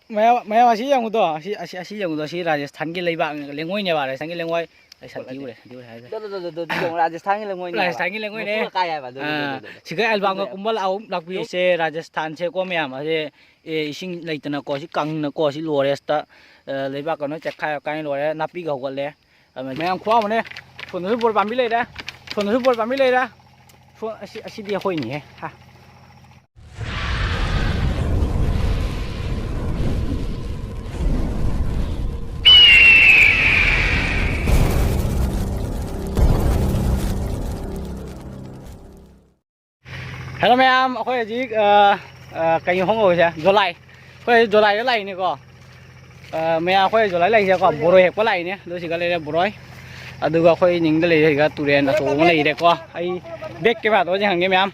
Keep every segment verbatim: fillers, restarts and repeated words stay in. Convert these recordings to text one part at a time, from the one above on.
ꯃꯌꯥꯝ, ꯃꯌꯥꯝ ꯑꯁꯤ ꯌꯦꯡꯉꯨꯗꯣ, ꯑꯁꯤ, ꯑꯁꯤ, ꯑꯁꯤ ꯌꯦꯡꯉꯨꯗꯣ, ꯑꯁꯤ ꯔꯥꯖꯁꯊꯥꯟꯒꯤ ꯂꯩꯕꯥꯛ ꯂꯦꯡꯉꯣꯏꯅꯦꯕ, ꯔꯥꯖꯁꯊꯥꯟꯒꯤ ꯂꯦꯡꯉꯣꯏ꯫ ꯑꯩ ꯁꯟꯊꯤ ꯎꯔꯦ, ꯁꯟꯊꯤ ꯎꯔꯦ ꯍꯥꯏꯁꯦ꯫ ꯑꯗꯣ, ꯑꯗꯣ, ꯑꯗꯣ, ꯑꯗꯣ, ꯌꯦꯡꯉꯣ, ꯔꯥꯖꯁꯊꯥꯟꯒꯤ ꯂꯩꯉꯣꯏꯅꯦ ꯍꯥꯏꯕ꯫ ꯔꯥꯖꯁꯊꯥꯟꯒꯤ ꯂꯩꯉꯣꯏꯅꯦ꯫ ꯃꯄꯨꯒ ꯀꯥꯏ ꯍꯥꯏꯕ, ꯑꯗꯨ, ꯑꯗꯨ, ꯑꯗꯨ, ꯑꯥ, ꯑꯗꯨ, ꯑꯗꯨ꯫ ꯁꯤꯒ ꯑꯦꯜꯕꯥꯝꯒ ꯌꯦꯡꯉꯣ꯫ ꯀꯨꯝꯕ ꯂꯥꯛꯑꯣ, ꯂꯥꯛꯄꯤꯌꯨ꯫ ꯁꯦ ꯔꯥꯖꯁꯊꯥꯟꯁꯦꯀꯣ ꯃꯌꯥꯝ, ꯑꯁꯦ, ꯑꯦ, ꯏꯁꯤꯡ ꯂꯩꯇꯅꯀꯣ, ꯁꯤ ꯀꯪꯅꯀꯣ, ꯁꯤ ꯂꯣꯏꯔꯦ ꯁꯤꯗ, ꯑ, ꯂꯩꯕꯥꯛ ꯀꯩꯅꯣ ꯆꯦꯛꯈꯥꯏ ꯀꯥꯏꯅ ꯂꯣꯏꯔꯦ, ꯅꯥꯄꯤꯒ ꯍꯧꯒꯠꯂꯦ꯫ ꯑ, ꯃꯌꯥꯝ ꯈꯨꯋꯥ ꯑꯃꯅꯦ꯫ ꯁꯣꯝꯗꯁꯨ ꯕꯣꯔ ꯄꯥꯝꯕꯤ ꯂꯩꯔꯦ, ꯁꯣꯝꯗꯁꯨ ꯕꯣꯔ ꯄꯥꯝꯕꯤ ꯂꯩꯔꯦ꯫ ꯁꯣ-, ꯑꯁꯤ, ꯑꯁꯤꯗꯤ ꯑꯩꯈꯣꯏꯅꯤꯍꯦ꯫ ꯍꯥ꯫ Hello ꯃꯌꯥꯝ, ꯑꯩꯈꯣꯏ ꯍꯧꯖꯤꯛ, ꯑ, ꯑ, ꯀꯩꯅꯣ ꯈꯣꯡ ꯀꯧꯔꯤꯁꯦ? ꯖꯣꯂꯥꯏ꯫ ꯑꯩꯈꯣꯏ ꯖꯣꯂꯥꯏꯗ ꯂꯥꯛꯏꯅꯤꯀꯣ꯫ ꯑ, ꯃꯌꯥꯝ, ꯑꯩꯈꯣꯏ ꯖꯣꯂꯥꯏ ꯂꯥꯛꯏꯁꯦꯀꯣ, ꯕꯣꯔꯣꯏ ꯍꯦꯛꯄ ꯂꯥꯛꯏꯅꯦ꯫ ꯑꯗꯨ ꯁꯤꯒ ꯂꯩꯔꯦ ꯕꯣꯔꯣꯏ꯫ ꯑꯗꯨꯒ ꯑꯩꯈꯣꯏ ꯅꯤꯡꯗ ꯂꯩꯔꯦ ꯁꯤꯒ ꯇꯨꯔꯦꯟ ꯑꯆꯧꯕ ꯑꯃ ꯂꯩꯔꯦꯀꯣ꯫ ꯑꯩ back camera ꯗꯣ ꯍꯧꯖꯤꯛ ꯍꯪꯒꯦ ꯃꯌꯥꯝ꯫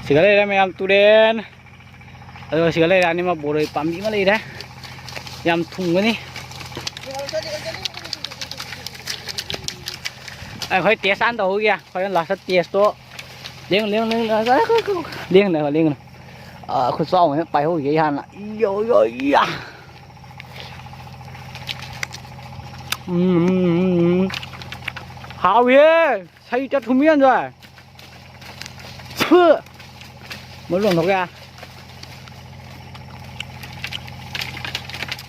ꯁꯤꯒ ꯂꯩꯔꯦ ꯃꯌꯥꯝ ꯇꯨꯔꯦꯟ꯫ ꯑꯗꯨꯒ ꯁꯤꯒ ꯂꯩꯔꯦ ꯑꯅꯤꯃꯛ ꯕꯣꯔꯣꯏ ꯄꯥꯝꯕꯤ ꯑꯃ ꯂꯩꯔꯦ꯫ ꯌꯥꯝ ꯊꯨꯝꯒꯅꯤ꯫ ꯑꯩꯈꯣꯏ taste ꯍꯥꯟꯅ ꯇꯧꯍꯧꯒꯦ꯫ ꯍꯣꯔꯦꯟ last ꯇ taste ꯇꯣ꯫ ꯂꯦꯡ, ꯂꯦꯡ, ꯂꯦꯡ, ꯂꯦꯡ꯫ ꯂꯦꯡꯒꯅꯨ, ꯂꯦꯡꯒꯅꯨ꯫ ꯑꯥ, ꯈꯨꯠ ꯆꯥꯎꯕꯅ ꯄꯥꯏꯍꯧꯒꯦ ꯑꯩ ꯍꯥꯟꯅ꯫ ꯌꯣ, ꯌꯣ, ꯌꯥ꯫ ꯎꯝ, ꯎꯝ, ꯎꯝ, ꯎꯝ꯫ ꯍꯥꯎꯏꯍꯦ꯫ ꯁꯩ ꯆꯠ ꯊꯨꯝꯃꯤ ꯌꯥꯝ ꯌꯥꯏ꯫ ꯐꯨ! ꯃꯔꯨ ꯂꯪꯊꯣꯛꯀꯦ꯫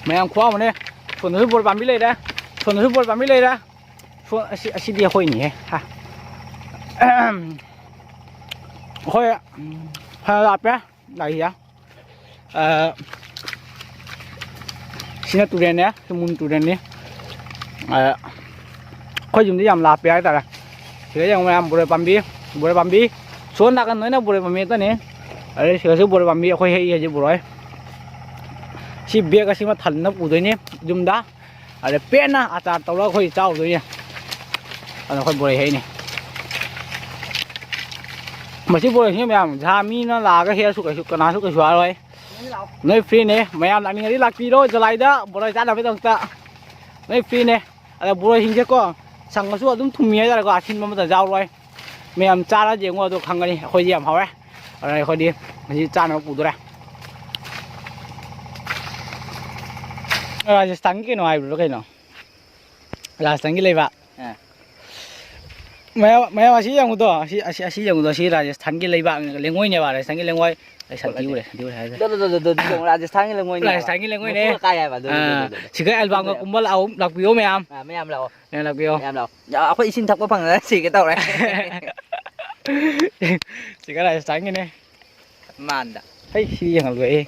ꯃꯌꯥꯝ ꯈꯨꯋꯥ ꯑꯃꯅꯦ꯫ ꯁꯣꯝꯗꯁꯨ ꯕꯣꯔ ꯄꯥꯝꯕꯤ ꯂꯩꯔꯦ꯫ ꯁꯣꯝꯗꯁꯨ ꯕꯣꯔ ꯄꯥꯝꯕꯤ ꯂꯩꯔꯦ꯫ ꯁꯣ-, ꯑꯁꯤ, ꯑꯁꯤꯗꯤ ꯑꯩꯈꯣꯏꯅꯤꯍꯦ꯫ ꯍꯥ꯫ ꯑꯩꯈꯣꯏ ꯐꯅ ꯂꯥꯞꯄꯦ꯫ ꯂꯥꯛꯏꯁꯦ꯫ ꯑ, ꯁꯤꯅ ꯇꯨꯔꯦꯟꯅꯦ, ꯁꯤ ꯃꯨꯟ ꯇꯨꯔꯦꯟꯅꯤ꯫ ꯑ, ꯑꯩꯈꯣꯏ ꯌꯨꯝꯗꯤ ꯌꯥꯝ ꯂꯥꯞꯄꯦ ꯍꯥꯏꯇꯥꯔꯦ꯫ ꯁꯤꯗ ꯌꯦꯡꯉꯨ ꯃꯌꯥꯝ, ꯕꯣꯔꯣꯏ ꯄꯥꯝꯕꯤ, ꯕꯣꯔꯣꯏ ꯄꯥꯝꯕꯤ꯫ ꯁꯣꯝ ꯅꯥꯀꯟ ꯅꯣꯏꯅ ꯕꯣꯔꯣꯏ ꯄꯥꯝꯕꯤ ꯉꯥꯛꯇꯅꯤ꯫ ꯑꯗꯩ ꯁꯤꯗꯁꯨ ꯕꯣꯔꯣꯏ ꯄꯥꯝꯕꯤ ꯑꯩꯈꯣꯏ ꯍꯦꯛꯏ ꯍꯧꯖꯤꯛ ꯕꯣꯔꯣꯏ꯫ ꯁꯤ bag ꯑꯁꯤꯃ ꯊꯜꯂꯒ ꯄꯨꯗꯣꯏꯅꯤ ꯌꯨꯝꯗ꯫ ꯑꯗ ꯄꯦꯟꯅ ꯑꯆꯥꯔ ꯇꯧꯔꯒ ꯑꯩꯈꯣꯏ ꯆꯥꯔꯨꯗꯣꯏꯅꯦ꯫ ꯑꯗ ꯑꯩꯈꯣꯏ ꯕꯣꯔꯣꯏ ꯍꯦꯛꯏꯅꯦ꯫ ꯃꯁꯤ ꯕꯣꯔꯣꯏꯁꯤꯅ ꯃꯌꯥꯝ ꯖꯍꯥ ꯃꯤꯅ ꯂꯥꯛꯑꯒ ꯍꯦꯛꯑꯁꯨ ꯀꯩꯁꯨ, ꯀꯅꯥꯁꯨ ꯀꯩꯁꯨ ꯍꯥꯏꯔꯣꯏ꯫ ꯅꯣꯏ free ꯅꯦ, ꯃꯌꯥꯝ ꯂꯥꯛꯅꯤꯡꯉꯗꯤ ꯂꯥꯛꯄꯤꯔꯣ ꯖꯨꯂꯥꯏꯗ ꯕꯣꯔꯣꯏ ꯆꯥꯅꯕꯒꯤꯗꯃꯛꯇ꯫ ꯅꯣꯏ free ꯅꯦ꯫ ꯑꯗ ꯕꯣꯔꯣꯏꯁꯤꯡꯁꯦꯀꯣ, ꯁꯪꯉꯁꯨ ꯑꯗꯨꯝ ꯊꯨꯝꯃꯤ ꯍꯥꯏꯇꯥꯔꯦꯀꯣ, ꯑꯁꯤꯟꯕ ꯑꯃꯠꯇ ꯌꯥꯎꯔꯣꯏ꯫ ꯃꯌꯥꯝ ꯆꯥꯔ ꯌꯦꯡꯉꯣ, ꯑꯗꯨ ꯈꯪꯒꯅꯤ꯫ ꯑꯩꯈꯣꯏꯗꯤ ꯌꯥꯝ ꯍꯥꯎꯔꯦ꯫ ꯑꯗꯨꯅ ꯑꯩꯈꯣꯏꯗꯤ ꯉꯁꯤ ꯆꯥꯅꯕ ꯄꯨꯗꯣꯔꯦ꯫ ꯔꯥꯖꯁꯊꯥꯟꯒꯤ ꯀꯩꯅꯣ ꯍꯥꯏꯕ꯭ꯔꯣ ꯀꯩꯅꯣ? ꯔꯥꯖꯁꯊꯥꯟꯒꯤ ꯂꯩꯕꯥꯛ꯫ ꯑꯥ꯫ ꯃꯌꯥꯝ, ꯃꯌꯥꯝ ꯑꯁꯤ ꯌꯦꯡꯉꯨꯗꯣ, ꯑꯁꯤ, ꯑꯁꯤ, ꯑꯁꯤ ꯌꯦꯡꯉꯨꯗꯣ, ꯑꯁꯤ ꯔꯥꯖꯁꯊꯥꯟꯒꯤ ꯂꯩꯕꯥꯛ ꯂꯦꯡꯉꯣꯏꯅꯦꯕ, ꯔꯥꯖꯁꯊꯥꯟꯒꯤ ꯂꯦꯡꯉꯣꯏ꯫ ꯑꯩ ꯁꯟꯊꯤ ꯎꯔꯦ, ꯁꯟꯊꯤ ꯎꯔꯦ ꯍꯥꯏꯔꯦ꯫ ꯗꯣ, ꯗꯣ, ꯗꯣ, ꯗꯣ, ꯗꯣ, ꯗꯣ, ꯔꯥꯖꯁꯊꯥꯟꯒꯤ ꯂꯦꯡꯉꯣꯏꯅꯦ꯫ ꯔꯥꯖꯁꯊꯥꯟꯒꯤ ꯂꯦꯡꯉꯣꯏꯅꯦ꯫ ꯃꯄꯨꯒ ꯀꯥꯏ ꯍꯥꯏꯕ? ꯗꯣ, ꯗꯣ, ꯗꯣ, ꯑꯥ, ꯗꯣ, ꯗꯣ꯫ ꯁꯤꯒ ꯑꯦꯜꯕꯝꯒ ꯀꯨꯝꯕ ꯂꯥꯛꯑꯣ, ꯂꯥꯛꯄꯤꯌꯣ ꯃꯌꯥꯝ꯫ ꯑꯥ, ꯃꯌꯥꯝ ꯂꯥꯛꯑꯣ꯫ ꯃꯌꯥꯝ ꯂꯥꯛꯄꯤꯌꯣ꯫ ꯑꯥ, ꯑꯩꯈꯣꯏ ꯏꯁꯤꯡ ꯊꯛꯄ ꯐꯪꯗꯅ ꯁꯤꯒꯦ ꯇꯧꯔꯦ꯫ ꯁꯤꯒ ꯔꯥꯖꯁꯊꯥꯟꯒꯤꯅꯦ꯫ ꯃꯥꯟꯗ꯫ ꯍꯩ, ꯁꯤ ꯌꯦꯡꯍꯜꯂꯣꯏ ꯑꯩ꯫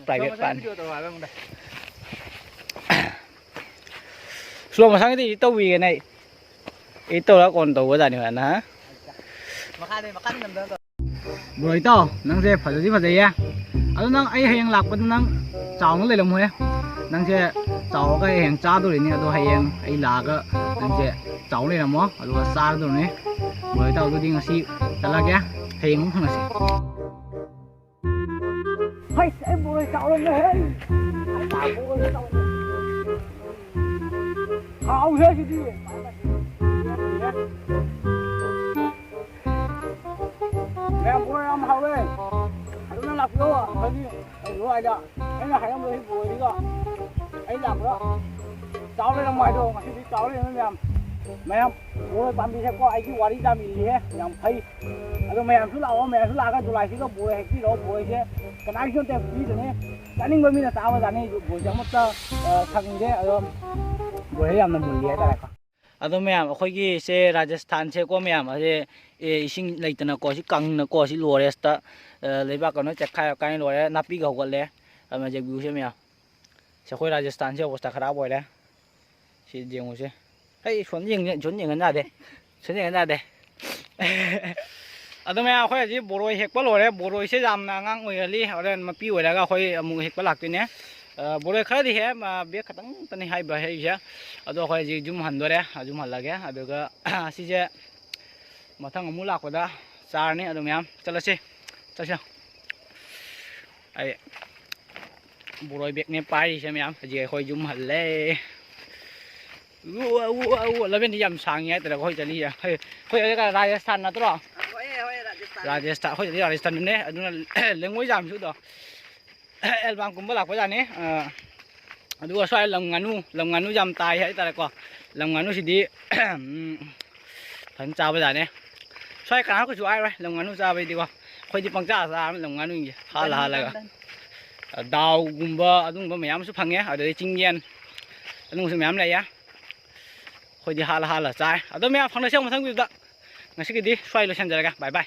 Private ꯁꯣꯝ ꯃꯁꯥꯏ part ꯅꯤ꯫ Video ꯇꯧꯔꯣ ꯍꯥꯏꯕ ꯑꯃꯗ꯫ Slow motion ꯒꯤꯗꯤ edit ꯇꯧꯕꯤꯒꯦꯅꯦ ꯑꯩ꯫ Edit ꯇꯧꯔꯒ ꯀꯣꯟ ꯇꯧꯕꯖꯥꯠꯅꯤ ꯍꯣꯔꯦꯟ, ꯍꯥ? ꯃꯈꯥꯗꯩ, ꯃꯈꯥꯗꯩ ꯅꯝꯗꯅ ꯇꯧ꯫ Bro, ꯏꯇꯥꯎ, ꯅꯪꯁꯦ ꯐꯖꯗꯤ ꯐꯖꯩꯌꯦ꯫ ꯑꯗꯣ ꯅꯪ ꯑꯩ ꯍꯌꯦꯡ ꯂꯥꯛꯄꯗ ꯅꯪ ꯆꯥꯎꯅ ꯂꯩꯔꯝꯃꯣꯍꯦ꯫ ꯅꯪꯁꯦ ꯆꯥꯎꯔꯒ ꯍꯌꯦꯡ ꯆꯥꯗꯣꯔꯤꯅꯤ꯫ ꯑꯗꯣ ꯍꯌꯦꯡ ꯑꯩ ꯂꯥꯛꯑꯒ ꯅꯪꯁꯦ ꯆꯥꯎꯅ ꯂꯩꯔꯝꯃꯣ, ꯑꯗꯨꯒ ꯆꯥꯔꯗꯧꯔꯤꯅꯤ꯫ Bro, ꯏꯇꯥꯎ, ꯑꯗꯨꯗꯤ ꯉꯁꯤ ꯆꯠꯂꯒꯦ꯫ ꯍꯌꯦꯡ ꯑꯃꯨꯛ ꯐꯪꯉꯁꯤ꯫ ꯍꯩꯁ, ꯑꯩ ꯕꯣꯔꯣꯏ ꯆꯥꯎꯔꯝꯃꯦ, ꯍꯩ꯫ ꯑꯩ ꯂꯥꯛ ꯕꯣꯔꯣꯏ ꯆꯥꯎꯔꯝꯃꯦ꯫ ꯍꯥꯎꯍꯦ ꯁꯤꯗꯤ꯫ ꯃꯌꯥꯝ ꯕꯣꯔꯣꯏ ꯌꯥꯝ ꯍꯥꯎꯋꯦ꯫ ꯑꯗꯨꯅ ꯂꯥꯛꯄꯤꯌꯣ, ꯑꯩꯈꯣꯏꯒꯤ ꯑꯗꯨꯋꯥꯏꯗ꯫ ꯑꯩꯅ ꯍꯥꯏꯔꯝꯕꯗꯣ ꯁꯤ ꯕꯣꯔꯣꯏꯁꯤꯒ ꯑꯩ ꯂꯥꯛꯄꯗ ꯆꯥꯎ ꯂꯩꯔꯝꯕ ꯍꯥꯏꯗꯣ ꯉꯁꯤꯗꯤ ꯆꯥꯎ ꯂꯩꯔꯝꯃꯦ ꯃꯌꯥꯝ꯫ ꯃꯌꯥꯝ ꯕꯣꯔꯣꯏ ꯄꯥꯝꯕꯤꯁꯦꯀꯣ ꯑꯩꯒꯤ ꯋꯥꯔꯤ ꯇꯥꯕꯤꯔꯤꯍꯦ, ꯌꯥꯝ ꯐꯩ꯫ ꯑꯗꯣ ꯃꯌꯥꯝꯁꯨ ꯂꯥꯛꯑꯣ, ꯃꯌꯥꯝꯁꯨ ꯂꯥꯛꯑꯒ ꯖꯨꯂꯥꯏꯁꯤꯒ ꯕꯣꯔꯣꯏ ꯍꯦꯛꯄꯤꯔꯛꯑꯣ꯫ ꯕꯣꯔꯣꯏꯁꯦ ꯀꯅꯥꯒꯤꯁꯨ ꯅꯠꯇꯦ, ꯐ꯭ꯔꯤꯗꯅꯦ꯫ ꯆꯥꯅꯤꯡꯕ ꯃꯤꯅ ꯆꯥꯕ ꯆꯥꯅꯩ꯫ ꯕꯣꯔꯣꯏꯁꯦ ꯑꯃꯠꯇ, ꯑ, ꯐꯪꯗꯦ꯫ ꯑꯗꯣ ꯕꯣꯔꯣꯏꯁꯦ ꯌꯥꯝꯅ ꯃꯨꯜꯂꯤ ꯍꯥꯏꯇꯥꯔꯦꯀꯣ꯫ ꯑꯗꯣ ꯃꯌꯥꯝ, ꯑꯩꯈꯣꯏꯒꯤ ꯁꯦ ꯔꯥꯖꯁꯊꯥꯟꯁꯦꯀꯣ ꯃꯌꯥꯝ, ꯑꯁꯦ, ꯑꯦ, ꯏꯁꯤꯡ ꯂꯩꯇꯅꯀꯣ, ꯁꯤ ꯀꯪꯅꯀꯣ, ꯁꯤ ꯂꯣꯏꯔꯦ ꯁꯤꯗ꯫ ꯑ, ꯂꯩꯕꯥꯛꯀ ꯂꯣꯏ ꯆꯦꯛꯈꯥꯏ ꯀꯥꯏꯅ ꯂꯣꯏꯔꯦ, ꯅꯥꯄꯤꯒ ꯍꯧꯒꯠꯂꯦ꯫ ꯑꯗꯨꯅ ꯍꯧꯖꯤꯛ view ꯁꯦ ꯃꯌꯥꯝ꯫ ꯁꯤ ꯑꯩꯈꯣꯏ ꯔꯥꯖꯁꯊꯥꯟꯁꯦ ꯑꯕꯣꯁꯊꯥ ꯈꯔꯥꯕ ꯑꯣꯏꯔꯦ꯫ ꯁꯤ ꯌꯦꯡꯉꯨꯁꯦ꯫ ꯑꯩ ꯁꯣꯝꯗ ꯌꯦꯡ-, ꯁꯣꯝꯗ ꯌꯦꯡꯍꯟ ꯌꯥꯗꯦ꯫ ꯁꯣꯝꯗ ꯌꯦꯡꯍꯟ ꯌꯥꯗꯦ꯫ ꯑꯗꯣ ꯃꯌꯥꯝ, ꯑꯩꯈꯣꯏ ꯍꯧꯖꯤꯛ ꯕꯣꯔꯣꯏ ꯍꯦꯛꯄ ꯂꯣꯏꯔꯦ꯫ ꯕꯣꯔꯣꯏꯁꯦ ꯌꯥꯝꯅ ꯑꯉꯥꯡ ꯑꯣꯏꯍꯜꯂꯤ꯫ ꯍꯣꯔꯦꯟ ꯃꯄꯤ ꯑꯣꯏꯔꯒ ꯑꯩꯈꯣꯏ ꯑꯃꯨꯛ ꯍꯦꯛꯄ ꯂꯥꯛꯇꯣꯏꯅꯦ꯫ ꯑ, ꯕꯣꯔꯣꯏ ꯈꯔꯗꯤ ꯍꯦꯛꯑꯦ, ꯑ, bag ꯈꯛꯇꯪꯇꯅꯤ ꯍꯥꯏꯕ ꯍꯦꯛꯏꯁꯦ꯫ ꯑꯗꯣ ꯑꯩꯈꯣꯏ ꯍꯧꯖꯤꯛ ꯌꯨꯝ ꯍꯟꯗꯣꯔꯦ꯫ ꯌꯨꯝ ꯍꯜꯂꯒꯦ꯫ ꯑꯗꯨꯒ ꯁꯤꯁꯦ ꯃꯊꯪ ꯑꯃꯨꯛ ꯂꯥꯛꯄꯗ ꯆꯥꯔꯅꯤ꯫ ꯑꯗꯣ ꯃꯌꯥꯝ, ꯆꯠꯂꯁꯤ꯫ ꯆꯠꯁꯤ꯫ ꯑꯩ ꯕꯣꯔꯣꯏ bag ꯅꯦ ꯄꯥꯏꯔꯤꯁꯦ ꯃꯌꯥꯝ꯫ ꯍꯧꯖꯤꯛ ꯑꯩꯈꯣꯏ ꯌꯨꯝ ꯍꯜꯂꯦ꯫ ꯎ, ꯎ, ꯎ, ꯎ, ꯂꯝꯕꯦꯟꯗꯤ ꯌꯥꯝ ꯁꯥꯡꯉꯤ ꯍꯥꯏꯇꯥꯔꯦ ꯑꯩꯈꯣꯏ ꯆꯠꯂꯤꯁꯦ꯫ ꯑꯩꯈꯣꯏ, ꯑꯩꯈꯣꯏ ꯍꯧꯖꯤꯛ ꯔꯥꯖꯁꯊꯥꯟ ꯅꯠꯇ꯭ꯔꯣ? ꯍꯣꯏ, ꯍꯣꯏ, ꯔꯥꯖꯁꯊꯥꯟ꯫ ꯔꯥꯖꯁꯊꯥꯟ, ꯑꯩꯈꯣꯏ ꯆꯠꯂꯤ ꯔꯥꯖꯁꯊꯥꯟꯗꯅꯦ꯫ ꯑꯗꯨꯅ ꯂꯦꯡꯉꯣꯏ ꯌꯥꯝꯁꯨꯗꯣ ꯑꯦꯜꯕꯝꯒꯨꯝꯕ ꯂꯥꯛꯄ ꯌꯥꯅꯤ꯫ ꯑ, ꯑꯗꯨꯒ ꯁ꯭ꯋꯥꯏ ꯂꯝ ꯉꯥꯅꯨ, ꯂꯝ ꯉꯥꯅꯨ ꯌꯥꯝ ꯇꯥꯏ ꯍꯥꯏꯇꯥꯔꯦꯀꯣ꯫ ꯂꯝ ꯉꯥꯅꯨꯁꯤꯗꯤ ꯎꯝ, ꯐꯖꯅ ꯆꯥꯕꯖꯥꯠꯅꯤ꯫ ꯁ꯭ꯋꯥꯏ ꯀꯅꯥ ꯀꯩꯁꯨ ꯍꯥꯏꯔꯣꯏ ꯂꯝ ꯉꯥꯅꯨ ꯆꯥꯕꯩꯗꯤꯀꯣ, ꯑꯩꯈꯣꯏꯗꯤ ꯄꯪꯆꯥ ꯆꯥꯔ ꯂꯝ ꯉꯥꯅꯨꯁꯦ ꯍꯥꯜꯂ ꯍꯥꯜꯂꯒ꯫ ꯗꯥꯎꯒꯨꯝꯕ ꯑꯗꯨꯒꯨꯝꯕ ꯃꯌꯥꯝ ꯑꯃꯁꯨ ꯐꯪꯉꯦ, ꯑꯗꯨꯗꯩ ꯆꯤꯡꯌꯦꯟ, ꯑꯗꯨꯒꯨꯝꯕꯁꯨ ꯃꯌꯥꯝ ꯂꯩꯌꯦ꯫ ꯑꯩꯈꯣꯏꯗꯤ ꯍꯥꯜꯂ ꯍꯥꯜꯂ ꯆꯥꯏ꯫ ꯑꯗꯣ ꯃꯌꯥꯝ ꯐꯪꯅꯁꯦ ꯃꯊꯪ ꯚꯤꯗꯤꯑꯣꯗ꯫ ꯉꯁꯤꯒꯤꯗꯤ ꯁ꯭ꯋꯥꯏ ꯂꯣꯏꯁꯤꯟꯖꯔꯒꯦ꯫ ꯕꯥꯏ ꯕꯥꯏ꯫